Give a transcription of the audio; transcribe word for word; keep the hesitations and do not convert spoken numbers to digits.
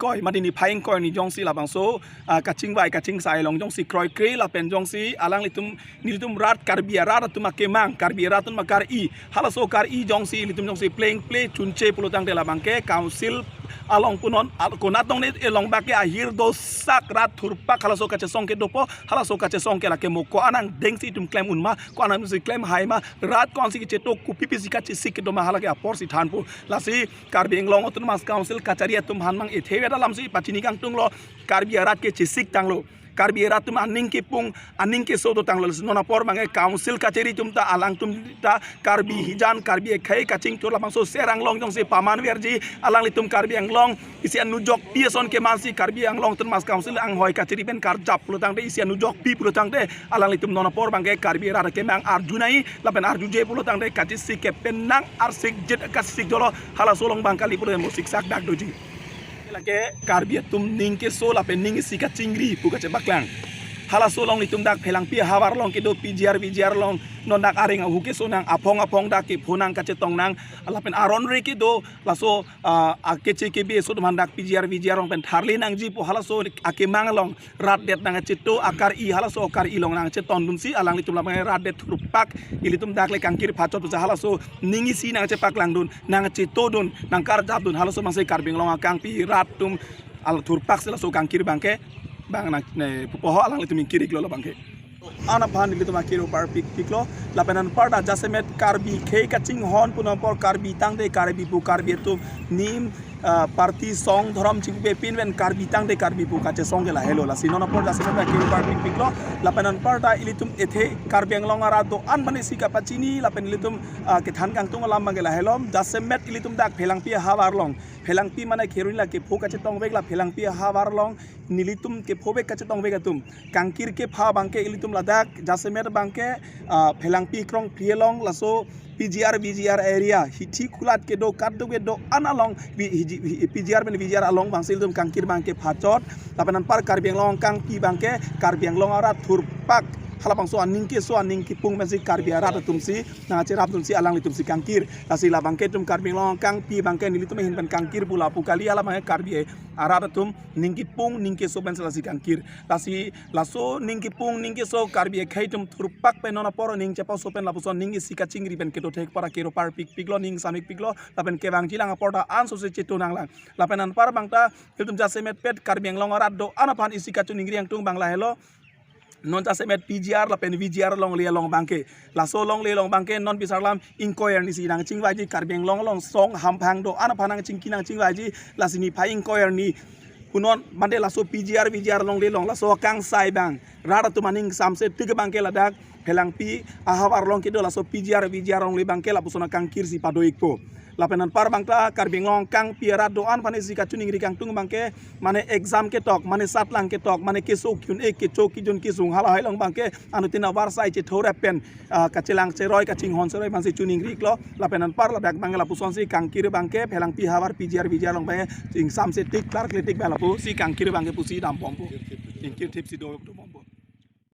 Oi, mati niphai ingkoi arni jongsi labangso, ah, kachingvai kachingsai along jongsi kroikre lapen jongsi alanglitum nelitum rat Karbi arat atum akemang, Karbi arat atum akar-i, halaso kar-i jongsi ilitum jongsi plengple chunche pulo tangte labangke council along punon, al-, konat tong ne elong bak ke ahir dosak rat thurpak halaso kachesong ke dopo, halaso kachesong ke lake mo ko-an angdengsi itum klem unma, ko-an angdengsi klem haima, rat ko-ansi kecheto, kopi pisi kachesik kedoma, hala ke aporsi thanpo. Lasi Karbi Anglong Autonomous Council kachari atum aphan mang ethe veda lamsi pachini kangtunglo, Karbi arat ke chesik tanglo. Karbi arat atum aning kepung, aning keso do tanglo. Non apor abangke council kachari atum ta, alangtum ta Karbi hijan, Karbi akhei kachingthur labangso Serang along jongsi paman verji, alanglitum Karbi Anglong isi anujokpi ason kemansi Karbi Anglong Autonomous Council anghoi kachari pen karjap pulo tangte, isi anujokpi pulo tangte, alanglitum non apor abangke Karbi arat akemang arjunai lapen arjuje pulo tangte kachesik ke penang arsik jit kachesik dolo, halaso along abang kali pulo mo siksak dak doji. Lake Karbi atum ning keso lapen ning isi kachingri pu kachepaklang. Halaso along ilitum dak Phelangpi ahavar along kedo P G R V G R along non dak areng ahu keso nang, aphong aphong dak kepho nang, kachetong nang, lapen aron re kedo laso, ah, akeche kebe aso atum aphan dak P G R V G R along pen tharle nangji pu halaso akemang along rat det nangkacheto, akar-i halaso akar-i along nangkachetongdunsi alanglitum labang rat det thurpak ilitum dak le kangkir phachot pusi halaso ning isi nangkachepaklangdun, nangkachetodun, nangkarjapdun, halaso abangsi Karbi Anglong akangpi rat atum al thurpak si laso kangkir abangke bang nang ne pupo ho, alanglitum ingkir-iklo labangke. An aphan nelitum akiro parpikpiklo, lapen anparta jasemet Karbi khei kachinghon pu non apor Karbi tangte Karbi pu, Karbi atum nim, ah, party song dhorom chingpepin pen Karbi tangte Karbi pu kachesong ke lahelo. Lasi non apor jasemet akiro parpikpiklo, lapen anparta ilitum ethe Karbi Anglong arat do-an aphan isi kapachini lapen ilitum, ah, kethan kangtung alam abangke lahelo. Jasemet ilitum dak Phelangpi ahavar along, Phelangpi mane Kheroni la kepho kachetongvek, la Phelangpi ahavar along nelitum kephovek kachetongvek atum kangkir kepha abangke ilitum ladak jasemet abangke, ah, Phelangpi krongphli along laso P G R V G R area hithi kulat kedo kadokave do-an along vi-, hiji-, hi-, P G R pen V G R along abangsi ilitum kangkir abangke phachot, lapen anpar Karbi Anglong akangpi abangke Karbi Anglong arat thurpak halabangso aning keso aning kepung pensi Karbi arat atumsi nangkacherapdunsi alanglitumsi kangkir. Lasi labangke itum Karbi Anglong akangpi abangke nelitum ahin pen kangkir pu lapu kali, hala abangke Karbi arat atum ning kepung ning keso pensi lasi kangkir. Lasi laso ning kepung ning keso Karbi akhei atum thurpak pen non apor ning chepaso pen lapuson ning isi kachingri pen kedo thek para kiro parpikpiklo, ning samikpiklo, lapen kevangjilang aporta ansose chetonanglang. Lapen anpar abangta ilitum jasemetpet Karbi Anglong arat do-an aphan isi kachiningri angtung abang lahelo. Non jasemet P G R lapen V G R longle along abangke. Laso longle along abangke non bisarlam ingkoi arni si nangchingvaiji, Karbi Anglong along song hamphang do-an aphan nangchingki nangchingvaiji, lasi niphai ingkoi arni punon mande laso P G R V G R longle along laso kangsai abang rat atum aning samsetik abangke ladak Phelangpi ahavar along kedo laso P G R V G R longle abangke lapuson akangkirsi pado-ikpo. Lapen anpar abangta Karbi Anglong akangpi arat do-an aphan isi kachiningri kangtung abangke, mane exam ketok, mane satlang ketok, mane keso ki-un-e, kecho kijun kesung halahai along abangke anuttin avarsai chethorep pen, ah, kachelang cheroi kachinghon cheroi abangsi chiningriklo. Lapen anpar ladak abangke lapusonsi kangkir abangke Phelangpi ahavar P G R V G R along abangke ingsamsetik klarkletik abang lapusi kangkir abangke pusi dambompo. Ingkirthipsi do, dobompo.